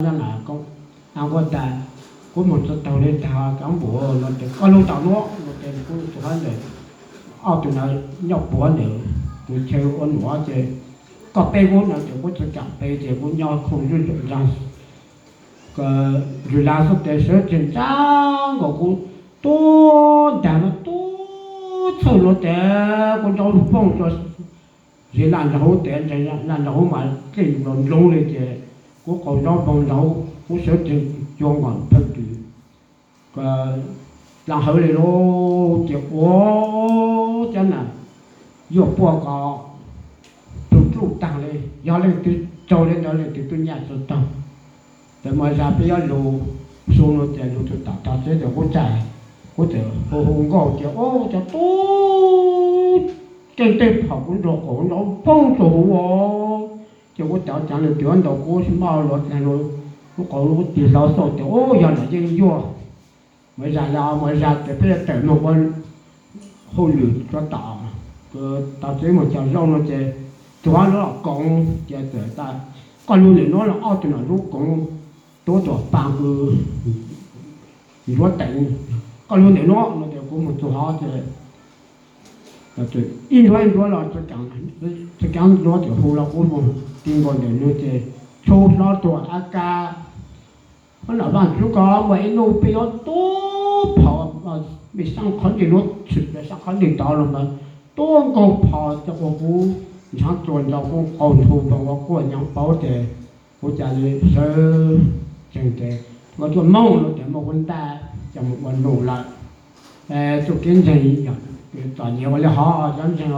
nyob na, a nkuaj tas, kuv mus tsis taug li tag, kab npum no ces koj lug tom nuav no ces kuv tug hab ntawd, ob tug no nyob puag ntawm tus chaw ua nuav ces koj peb kuv no ces kuv tsis kam peb ces kuv nyob khoom zuj zus ntsag xwb tes sawv tsees ntsab nkaus kuv tuab ntaag no tuab txhawj no tes kuv nraub poog rua zig laj nraag huv tes laj nraag huv mas dlej nploog li ces kuv qaug nraub poog nraag huv kuv sawv tsees cuag nkaus phawj kws dlaa hawv li lug ces ua cov na yuam puaj ko plug dluj taag li, yog leej twg raug li ntawd leej twg tub nyaj tsis taug. Ces mas zag peb yuav lug su no ces lug tug tom tog txeb ces kuv txawm, kuv txawm hu hu nkauj ces ua cov tub keej tej phom kuv nrug qaug nraub poog rua huv ces kuv tau caav le twv ntaus kuv maj luav dlaag lug, kuv qaug lug tig hlo xauj ces ua yog nam yeej yuaj. Mas zag le mas zag ces peb yuav tawm moog ua hauj lwm rua tom, tog txeb moog cog zaub no ces tug hab lub koov ces txawm tas koj lug ntawm nuav los ob tug nam lub koov tuab tuam paag kws ntsuav teev, koj lug ntawm nuav no ces kuv moog txug hov ces ib nruab ib nruab los tsis kaav nruab ces hu los kuv moog ti nkaus ntawm nuav ces tshuav hlo tug ak Lam Vaaj Tswv ko muaj ib nub peb yuav tuab phom, mej saab qhov ntes nuav tshwm saab qhov ntes tod los mas tuab nkaug phom ces ua kuv ntshaav txuas nrog kuv qaug nrug npoo ua quaj nyav paub ces kuv ca le sawv tsees ces ua tuaj moog no ces muaj kuv ntaj coj mus ua num lawm. Txuj kev ntseeg txom nyem ua le hov cov ntseeg,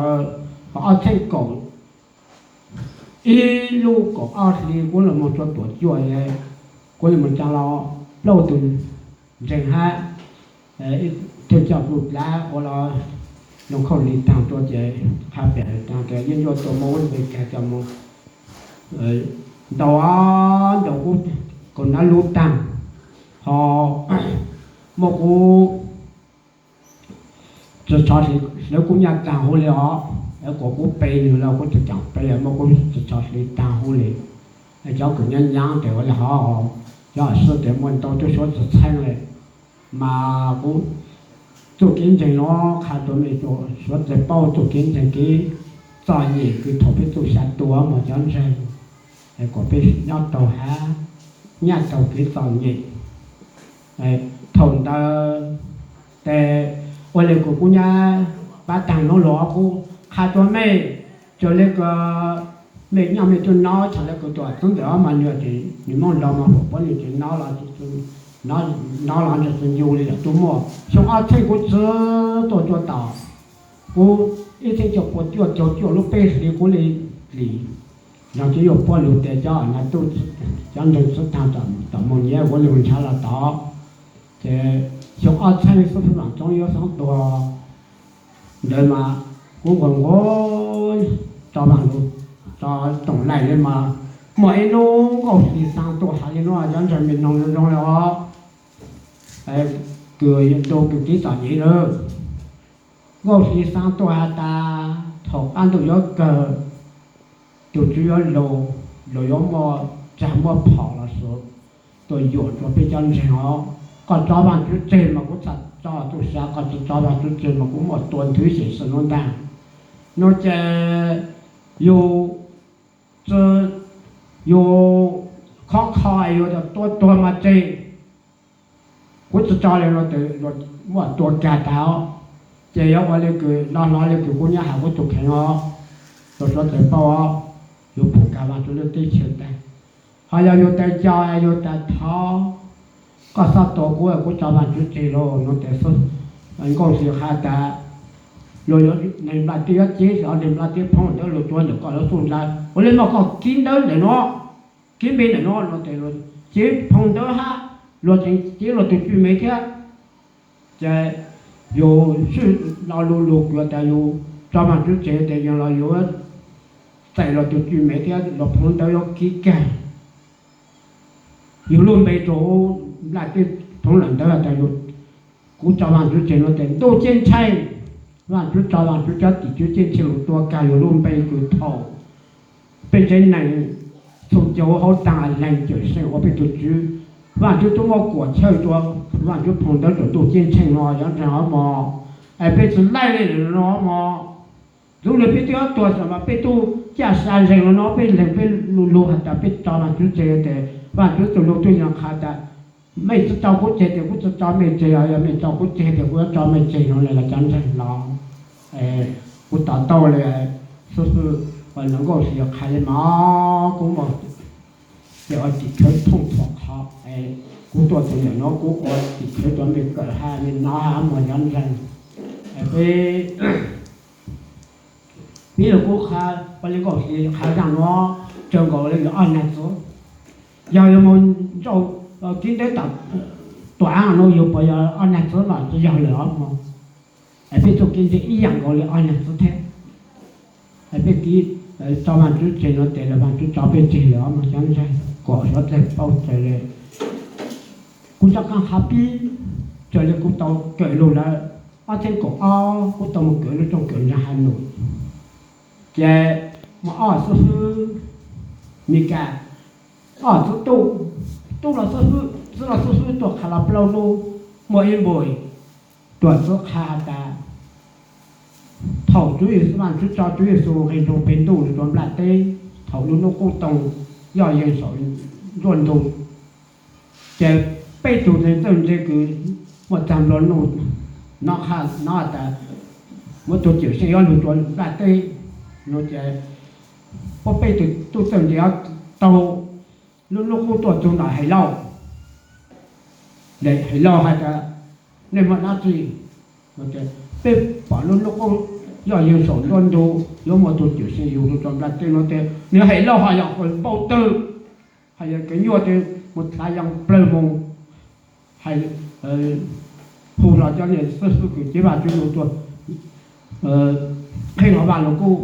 ob txheeb kaum ib lub kaum ob hli kuv los moog rua tuam cuaj, kuv le moog caag los plaub tug ntseeg hab, thawj coj kuj dlav ua los zoo khaub lig taag rua ces qha piam taag ces yeej yuav tuaj moog ua le kag coj moog ntaus ntaus kuv kaum nab lub taag, ho muaj kuv tsis tsho hliv kuv nyaj taag huv le os, kuas kuv pe nwg los kuv tsis kaam pe, muaj kuv tsis tsho hliv taag huv le. Cov kws nyaav nyaav tes ua le hov, cov sib tes muaj ntau tub suav txheeb le, mas kuv txuj kev ntseeg nuav qha rua mej suav tes paub txuj kev ntseeg kev txom nyem kws thaum peb txuj sa tua mas cov ntseeg, kuas peb nyob taug hab nyaj taug kev txom nyem. Thaum ntawd tes ua le kws kuv nyab pab taag nuav los kuv qha rua mej, txawm le kws mej nyob mej tub nob txhad le kws tuam txeeb ntawm ob mas nwg, nwg muab nrog mas huam puab nwg tsev nob los ntawm txwg ncu le yog tub muaj. Xyoo ob txheej kuv txwv tuaj rua tom, kuv ib txheeb cuaj pua cuaj caug cuaj lub peb hlis kuv le lim, yog tsis yuav puab lug tes cov na tub, cov ntseeg txwv taag tom moog nyiav kuv le nrhav los tod. Ces xyoo ob txheej xub peb vaam txoob yuav xeeb tuag ntawd mas kuv nquag nquag tso vaaj lug, tso toom laim le mas muaj ib nub Nkauj Hli Xaa tuaj has le nuav cov ntseeg mej noog zoo zoo le os, kws ntu kws kev txom nyem lawm. Nkauj Hli Xaa tuaj has tas thaum qaab ntuj yuav kawg, tug tswv yuav lug, luag yuav muaj tsag muaj phom los suav tuaj yuam rua peb cov ntseeg os. Koj tso Vaajtswv tseg mas kuv txhaj tso txuj sa, koj tsis tso Vaajtswv tseg mas kuv muaj tua nthwv xyem xwm nuav ntaag. Nuav ces yug, yug khov kho yug tua tuag mas tseg, kuv tsis tso le no tes muaj tua kag tag os. Ces yuav ua le kws lo hlo le kws kuv nyab has kuv tug kheev os, rua suav tes paub os, yug pum kag Vaajtswv lub teb chaws tag. Ho yog yug tes co yug tas thov koj xob tua kuv, kuv tso Vaajtswv tseg lawm no tes Nkauj Hli has tas luag yuav neeg nplaj teb yuav cev, neeg nplaj teb phoob ntawv luag tuav ntawm koj lub xub ntsab, ua le mas koj kib ntawv ntawm nuav, kib npe ntawm nuav no tes luag cev phoob ntawv hab luag tseem cev luag tug tswj mev thiab. Ces yug swb lo lug lug kws tas yug tso Vaajtswv tseg tes yog los yug txais luag tug tswj mev thiab luag phoob ntawv yuav kib kag yug lub npe rua nplaj teb phoob lawm ntawd tas yug, kuv tso Vaajtswv tseg no tes ntuj ceeb tsheej, Vaajtswv tso Vaajtswv cov tim tswv ceeb tsheej lug tua kag yug lub npe kws thaum peb tsev neeg txhum yog ua hauv taag leeg cawm seej ua peb tug tswv. Vaaj Tswv tub muab kuam chawj rua Vaaj Tswv phoo ntawv tsaus ntuj ceeb tsheej no yuav ntseeg os mog. Es peb tsi laij li lawm no mog. Ntxuv le peb twb yuav tuag xwb mas peb tub caj sa zeeg los no peb leeg peb lug lug has tas peb tso Vaaj Tswv tseg tes Vaaj Tswv txuj lug tub yeej qha tas mej tsi tso kuv tseg tes kuv tsi tso mej tseg, yog mej tso kuv tseg tes kuv yuav tso mej tseg no le los cov ntseeg los. Kuv to taub le xwb xwb, ua nkauj si qha le mas kuv muaj tes ua tim khawv thooj txhua qhov. Kuv tuaj txug ntawm no kuv ua tim khawv rua mej kawm hab mej nov hab mog cov ntseeg. Peb peb lug kuv qha ua le nkauj si qha zaaj nuav tsawg nkaus le yog ob nag txwv. Yog yug moog ntsauj kib ntawv tom tuam aab nuav yug puas yog ob nag txwv mas tsi yog lawm os mog. Es peb txuj kev ntseeg ib yaam nkaus le ob nag txwv thiab. Peb kib tso Vaaj Tswv tseg no tes los Vaaj Tswv tso peb tseg lawm os mog cov ntseeg, kom suav dlawg paub raws le kuv rov qaab qha pib, raws le kuv tau kawm lug lawm. Ob txheeb kaum ob kuv tau moog kawm lub rooj kawm ntseeg Has Num, ces muaj ob xib fwb Mes Kas, ob xib tub, tub los xib fwb, tub los xib fwb tuaj qha los plaub lub, muaj ib npus tuaj txib qha has tas thaum Tswv Yexus, Vaaj Tswv tso Tswv Yexus nqis nroog peg ntuj lug rua nplaj teb, thaum lub hnub qub toog yoj yeeg saum nruab ntug, ces peb tug neeg txawj ntse kws muaj txag nplua nuj nov qha nov tas muaj tug cawm seej yuav lug rua nplaj teb no ces puab peb tug tub txawj ntse taug lub hnub qub tuaj txug ntawm Hais Lauj. Hais Lauj has tas nej muaj dlaab tsi? Peb pom lub hnub qub yoj yeeg saum nruab ntug yuav muaj tug cawm seej yug lug rua nplaj teb no tes nwg Hais Lauj ho yog qhov npau twg, ho yog kev nyuaj tes mus dlha yaj plawg moog, hu hlo cov niam xib fwb kws cev Vaaj Tswv lug tuaj qheb hlo Vaaj Lug Kub,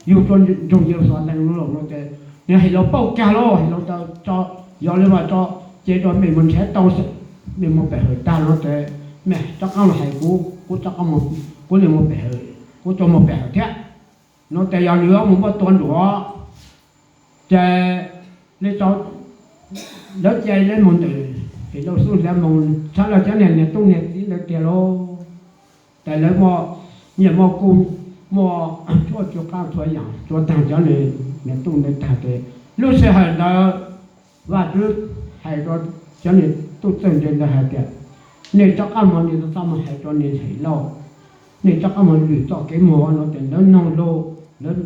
yug rua nroog Yeluxalees lug no tes nwg Hais Lauj paub kag lauj, Hais Lauj tas tso, yog le mas tso, ces rua mej mus nrhav tau, mej mus pem hawm tag no tes mej rov qaab lug hais kuv, kuv rov qaab, kuv le mus pem hawm, kuv tau mus pem hawm thiab no tes yog nwg yuav mus muab tua nruam ces le tso, lawv cia le mus ntawm Hais Lauj xub hlab moog tshab lawv cov niag niam tub niag txiv ntawd tiag lauj. Ces lawv muaj nyiaj muaj kub, muaj tshuaj tsw qaab txhua yaam tsuav taag cov niam tub ntawd taag tes lub sij hawm ntawd Vaaj Tswv hais rua cov niam tub txawj ntse ntawd hais tias nej rov qaab moog, nej txhob moog hais rua niam Hais Lauj, nej rov qaab moog lwm txoj kev moog no tes lawv noog lauj, lawv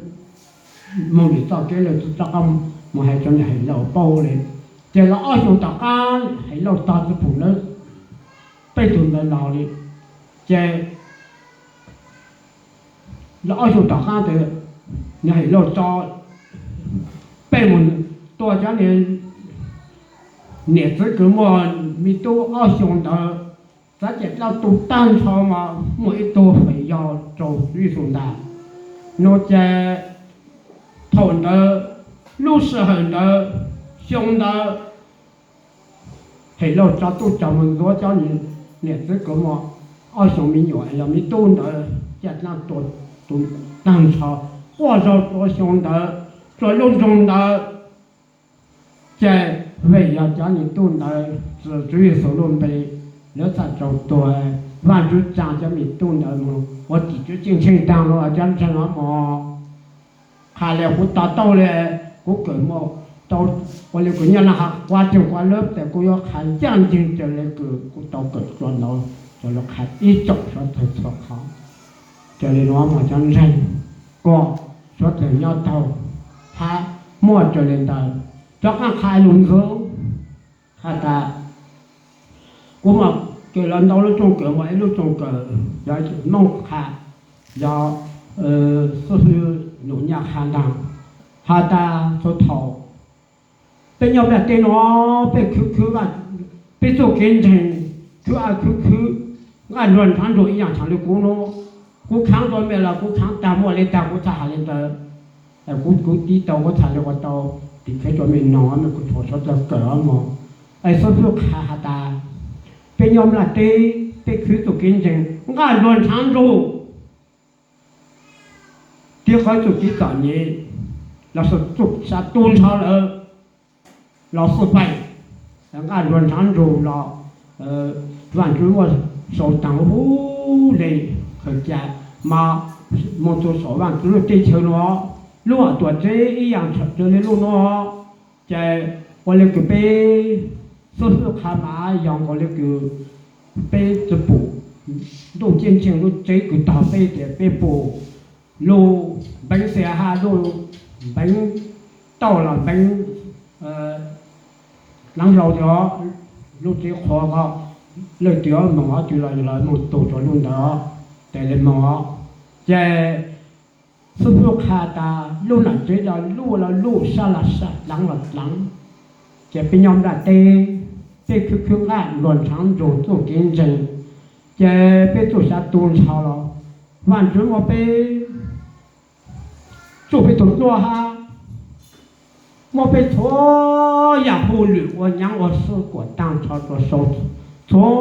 moog lwm txoj kev lawm txhob rov qaab moog hais rua niam Hais Lauj paub le. Ces los ob xyoos tom qaab Hais Lauj tog tsi pum lawv peb tug ntawd los li, ces los ob xyoos tom qaab tes niam Hais Lauj tso peb mus tua cov niam txiv kws muaj me tub ob xyoos ntawd, txav cem dlaab tug taag nrho mas muaj ib tug feem yog raug Tswv Yexus ntag no ces thaum ntawd, lub sij hawm ntawd, xyoo ntawd Hais Lauj tso tub rog mus ntxuav cov niam txiv kws muaj ob xyoos me nyuam yog me tub ntawd caj dlaab tua taag nrho, quaj zog rua xyoo ntawd, rua lub nroog ntawd. Ces vim yog cov niam tub ntawd txwv Tswv Yexus lub npe, lawv txhaj tau tuag. Vaaj Tswv tsaa cov niam tub ntawd mus ua tim tswv ceeb tsheej taag los cov ntseeg os mog. Qha le kuv to taub le, kuv kawm muaj tau ua le kws nyob laj hav quav tseeg quav lawv tes kuv yuav qha ncaj nceeg raws le kws kuv tau kawm txug ntawd, raws le qha ib tsoom suav dlawg txhua qhov. Raws le nuav mog cov ntseeg, kom suav dlawg nyob taug hab muaj raws le ntawd. Rov qaab qha lug ntxiv has tas kuv muaj kawm los ntau lub rooj kawm, muaj ib lub rooj kawm yog Moob qha, yog xib fwb Num Nyaj qha ntaag, has tas txhua thaum peb nyob nplaj teb nuav peb khwv khwv, peb txuj kev ntseeg khwv a khwv khwv, nqaj nruag nrhav nrug ib yaam thaam le kuv nuav. Kuv khaav rua mej los kuv khaav taag muaj le taag kuv txhaj has le ntawd. Kuv, kuv tib tau kuv txhaj le ua tau tim khawv rua mej noog, mej kuj txhua suav dlawg kawm mog. Es xib fwb qha has tas peb nyob nplaj teb peb khwv txuj kev ntseeg nqaj nruag nrhav nrug, tiv qawv txuj kev txom nyem, los xav tu nrho lawm los xwb pais, nqaj nruas ntshav ntsug los Vaajtswv muaj sau taag huv le, khaws ca mas moog txug saum Vaajtswv lub teb chaws nuav, lub tuam tsev ib yaam le lub nuav, ces ua le kws peb xwb xwb qha mas yog nkaus le kws peb tsi pum ntuj ceeb tsheej lub tsev kws tog peb tias peb pum lub npeev xia hab lub npeev tauj los npeev dlaav hlau tias lub tsev qhuav ko, leej twg moog ob tug los los moog tug rua lub ntawd, tes le moog, ces xwb xwb qha tas lub nam tsev los lub, los lub, sab los sab, dlaav los dlaav, ces peb nyob nplaj teb, peb khwv khwv nqaj nruas ntshav ntsug txuj kev ntseeg, ces peb txuj xav tu nrho los Vaajtswv muab peb tsuj peb tug dluab hab muab peb txhua yaam hauj lwm ua nyaav ua xwb kuam taag nrho rua sau txhua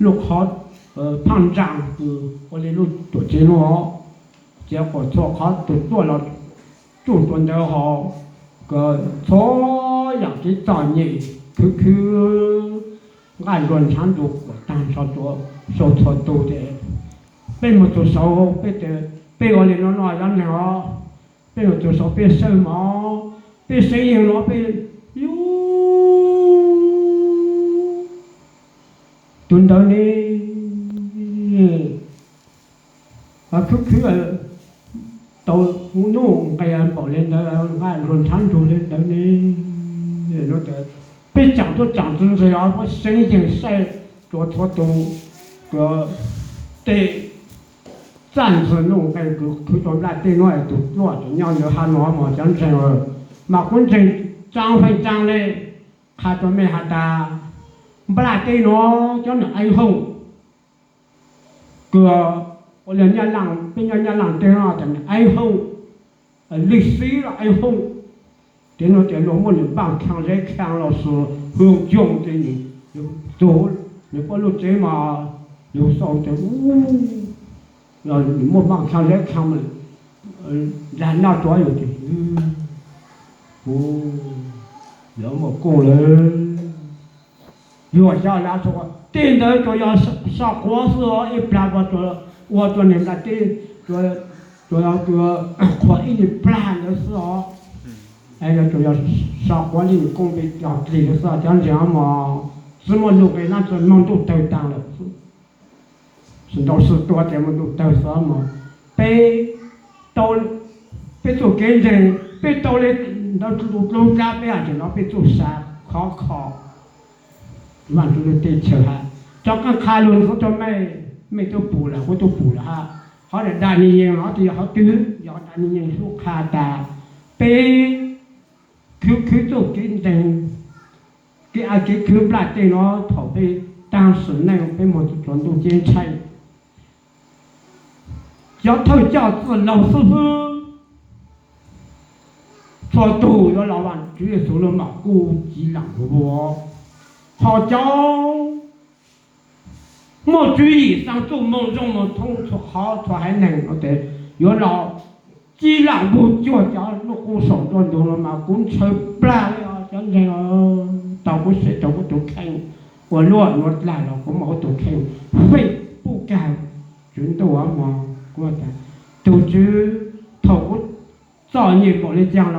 lub qhov phaaj ntsaa kws ua le lub tuam tsev nuav, ces kuam txhua qhov tug dluab los tsuj rua ntawd hov, kws txhua yaam kev txom nyem khwv khwv nqaj nruas ntshav ntsug kuam taag nrho rua sau txhua tug tes peb moog txug saud peb tes peb ua le nuav nuav cov neeg os, peb moog txug saud peb sawb mov, peb seev yeeg nuav peb yug tug ntawd ne, khwv khwv tau nuj nqes npaum le ntawd, nqaj nruas ntshav ntsug le ntawd ne. Peb tsaam tuab tsaam ntxwv ntxwg os, puab seev yeeg saib rua txhua tug, tej txaj ntxwg nuj nqes kws khwv rua nplaj teb nuav es tug dluab tseem nyob ntawd hab nuav mog cov ntseeg, mas kuv ntseeg tsaa feej tsaa le, qha rua mej has tas nplaj teb nuav cov nam eeb hoob kws ua le Nyab Laaj, peb nyob Nyab Laaj teb nuav tas nam eeb hoob, lwj xib los eeb hoob, tes nuav tes luag muab nwg npaaj khaaj zeb khaaj los sis hwj coog tes nwg txug nwg puab lub tsev mas yug xauj tes ub, nwg muab npaaj khaaj zeb khaaj mas dag noj rua yug tes, kuv yuav muaj kooj lawm. Yug xyov lawv tej ntawd tsuas yog so quav xwb os, ib plag ua rua nwg nplaj teb, tsuas yog qhuas ib nyuag plag ntawd xwb os. Tsuas yog so quav le nwg kooj peb cog dlig xwb, cov ntseeg mog, tsi muaj nuj nqes dlaab tsi moog ntuj tawg taag lawm xwb. Sawv daws sib tua tes moog ntuj tawg xwb mog. Peb tau, peb txuj kev ntseeg peb tau le ntawd dlub dlab peb hab tseem no peb txuj sa khov kho Vaajtswv lub teb chaws hab cov qaab qha lug xub rua mej, mej tub pum lawm kuv tub pum lawm hab, qhov Daniyees los twb yog qhov twg, yog Daniyees lub qha tas peb khwv khwv txuj kev ntseeg, kev a kev khwv nplaj teb nuav thaum peb taag sim neej peb moog txug rua ntuj ceeb tsheej, cov thawj coj txwj laug xib hwb txhua tug yuav los Vaajtswv Yexus lub npaum kuj ci laam vua, ho cov muaj tswv yim xaa txuj moog zoo moog thoob txhua qhov txhua haiv neeg no tes yuav los ci laam vua cuag cov lub qub saum ntuj ntug no mas kuv ntshaw plag li os cov ntseeg. Tau kuv seev rua kuv tug kheej ua luaj nuav dlaag los kuv muaj kuv tug kheej feem pub kag Tswv Ntuj mog. Kuv tas tug Tswv, thaum kuv txom nyem npaum le caag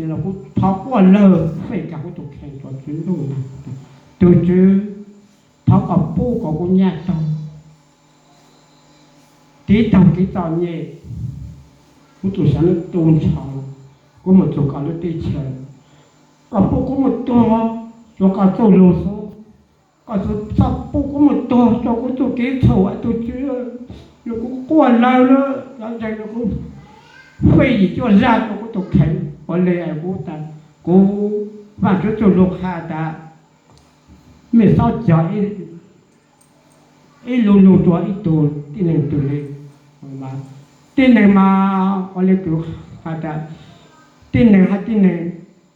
los kuv thov quaj lawg feem kag kuv tug kheej rua Tswv Ntuj. Tug Tswv, thov kom pub kom kuv nyaj taug, tiv taug kev txom nyem, kuv tug sam neej tu nrho, kuv moog txug koj lub teb chaws, kom pub kuv moog tuag rua koj txuj lug xwb. Koj txhob pub kuv moog tuag rua kuv txuj kev txhaum, tug Tswv, los kuv quaj lawg lawm cov ntseeg, los kuv feem yim cuaj zag rua kuv tug kheej. Ua le kuv tas, kuv, Vaajtswv txuj lug qha tas mej txhob cog ib lu lug rua ib tug tib neeg twg le. Tib neeg mas ua le kws has tas, tib neeg hab tib neeg,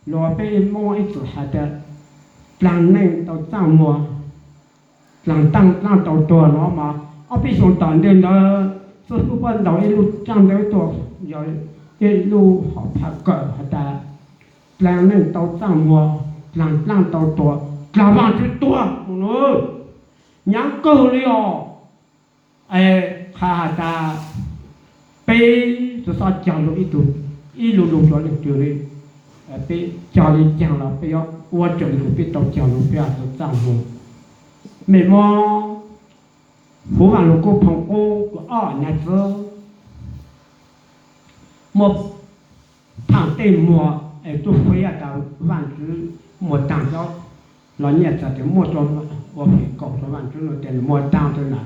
luag peb Moob ib txwm has tas dlaag neej tau txaaj muag, dlaag taaj dlaab tau tuag no mas ob peb xyoos tom ntej ntawd xib fwb puab ntaus ib lub tsaaj ntawv tuaj yog ib lub hom phaj kawm has tas dlaag neej tau txaaj muag, dlaag dlaaj tau tuag, dlaag vaaj tswv tuag mus na, nyaav kawg li os. Es qha has tas peb tsi xob cog lug ib lug lug rua leej twg li, peb cog li caag los peb yuav ua raws li kws peb tau cog lug peb tsi txaaj muag. Mej mob huv vaaj lug kub phoov qub kws ob nam txiv muaj thaaj tej muag es tub fab tas vaaj tswv muag taag xwb, los nyaj txag tes muaj ua fem kaum rua vaaj tswv nua tes muag taag rua na,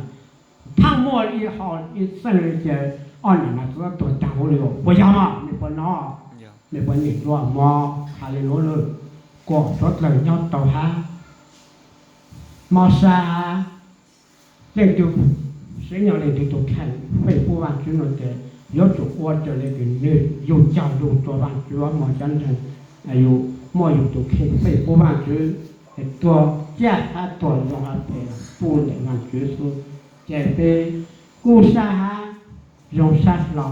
thaaj muaj ib ho ib txeeg li ces ob nam nam txiv tuag taag huv li. Puas yog mej puas nov, mej puas nyeem dlua mog? Has li nuav lawm, kuas suav dlawg nyob tau hab mob sab hab, leej twg, seev nyob leej twg tug kheej fej pub vaaj tswv nua tes yuav tsum ua raws li kws nwg yug cog lug rua vaaj tswv, muaj cov ntseeg, yug muaj yug tug kheej fej pub vaaj tswv, tuag caj hab tuag zoo hab phem pub ntawm vaaj tswv xwb. Ces peb kub sab hab zoo sab hlo,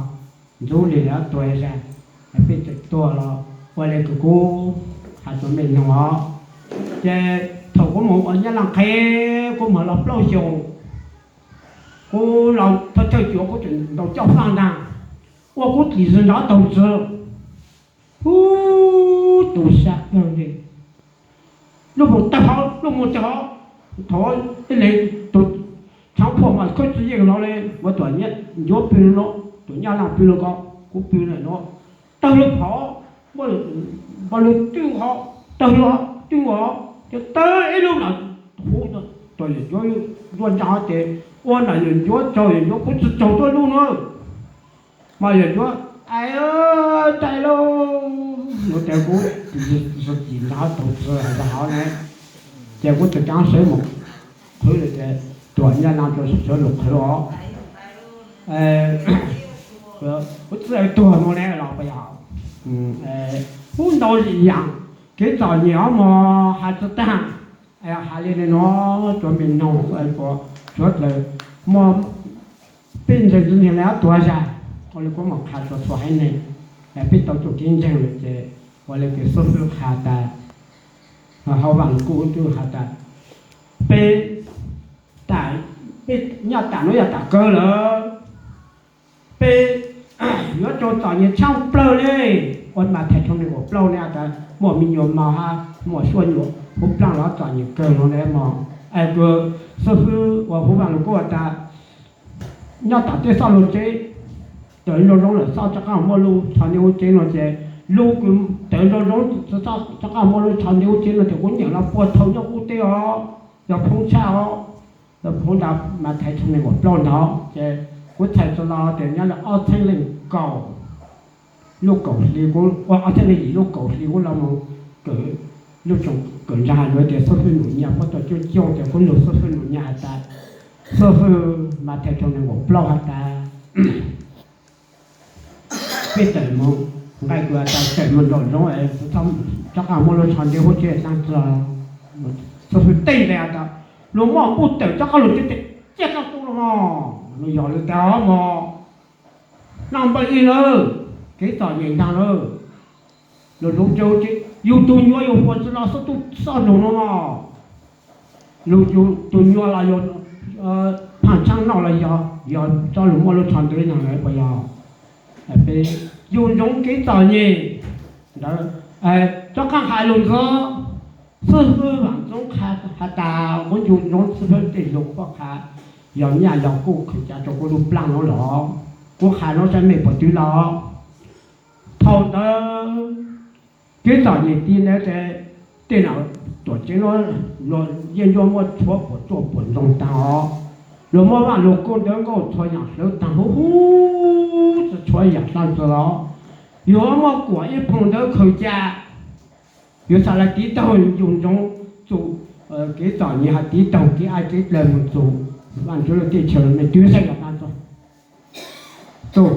ntxuv li lawv tuag zag, peb tseem tuag los ua le kws kub has rua mej noog os. Ces thaum kuv moog ua Nyab Laaj qhev kuv moog los plaub xyoos, kuv los thawj thawj cuav kuv tseem ntaus coj faaj ntaag, ua kuv txim zog nrov taug txwv, huv tu sab kawg li. Lub moog tawg hov, lub moog tawg hov, thaum ib leeg tug tshaav phuam mas khawb tsi yeej los le, ua tuam ncuav pw lug no, tuam Nyab Laaj pw lug ko, kuv pw lug no, tawg lug phom, npaj lug twb hov, tawg lug twb hov, ces tawg ib lub na, huv, tuam yawm ncuav nrug nraag hov ces ua nam yawm ncuav tsaug yawm ncuav kuv tsi tsaug tuab lub nuav. Mas yawm ncuav, ais, rais lauj, nuav tes kuv tsis nrog tug txwv has hov ne, ces kuv tseem cav sawv moog qhwv lawm ces tuam Nyab Laaj tsuas sawv lug qhwv os. Kuv txwv tuag moog ne los puas yog? Huv ntau yaam kev txom nyem os mog, has tsi taag. Has li le nuav rua mej noog, suav dlawg muaj peb ntseeg tsi ntseeg le ob tuav zag, ua le kuv moog qha rua txhua haiv neeg, peb tau txuj kev ntseeg lawm ces ua le kws xib fwb qha tas, hauv vaaj lug kub tub has tas, peb nyob tam nuav yog tam kawg lawm, peb yuav rua txom nyem tshaaj plawg le. Ua Mathais tshooj neeg nkaum plaub ne tas muaj me nyuam mog hab muaj suab nyuam huv plaaj los txom nyem kawg no le mog. Es kws xib fwb ua huv vaaj lug kub has tas, nyob tam tej txoj lug tsev, tawm nraum zoov lawm txhob rov qaab muaj lub tsho nti huv tsev no ces, lub kws tawm nraum zoov txhob rov qaab muaj lub tsho nti huv tsev no ces kuv nyeem los puag thaum nyob qub teb os, yog phoob tshaj os, yog phoob nrag Mathais tshooj neeg nkaum plaub ntawd ces kuv txhais txug los tes nyob le ob txheeb leej kaum, lub kaum hli kuv, ob txheeb leej yim lub kaum hli kuv los moog kawm lub tsoom kawm ntseeg hais nuav tes xib fwb Num Nyaj puab tau coob coob ces kuv nug xib fwb Num Nyaj has tas, xib fwb Mathais tshooj neeg nkaum plaub has tas, peb tawm moog, nqai kws has tas tawm moog nraum zoov es rov qaab muaj lub tsho nti huv tsev taag txug. Xib fwb teb ntawd has tas, luas muaj npuj tawm rov qaab lug tsev tes ciaj txog tu lug mog, luas yog lawv tas mog. Naj npawg ib lawm, kev txom nyem ntaag lawm. Luas lug tsev, yug tug nyuas yug puas tsi los xub tub xob lug nuav mog. Lug yug tug nyuas los yog phaaj tshaab noj los yog, yog txhob lug muaj lub tsho nti ntaag lawm puas yog? Peb yug ntsoov kev txom nyem ntawd, rov qaab has lug ntxuav, xib fwb Vaam Txoob has tas, kuv yug ntsoov xib fwb tej lug puab qha, yog nyaj yog kuj khwv cav rua kuv lub plaab nuav los, kuv qha nuav saib mej puas twv los. Thaum ntawd kev txom nyem ti ntawd tes, tej nam tuam tsev nuav luas yeej yuav muab tshuav puas tsuaj puas ntsoog taag os. Luas muab vaaj lug kub ntawv nkauj txhua yaam hlawv taag huv huv, tsi tshuav yaam xaaj txug los. Yug muab kuam ib phooj ntawv khaws ca, yug xaav le tiv taug yug ntsoov txug kev txom nyem has tiv taug kev aim kev dlawg moog txug Vaajtswv lub teb chaws, mej twv saib yaam xaaj txug.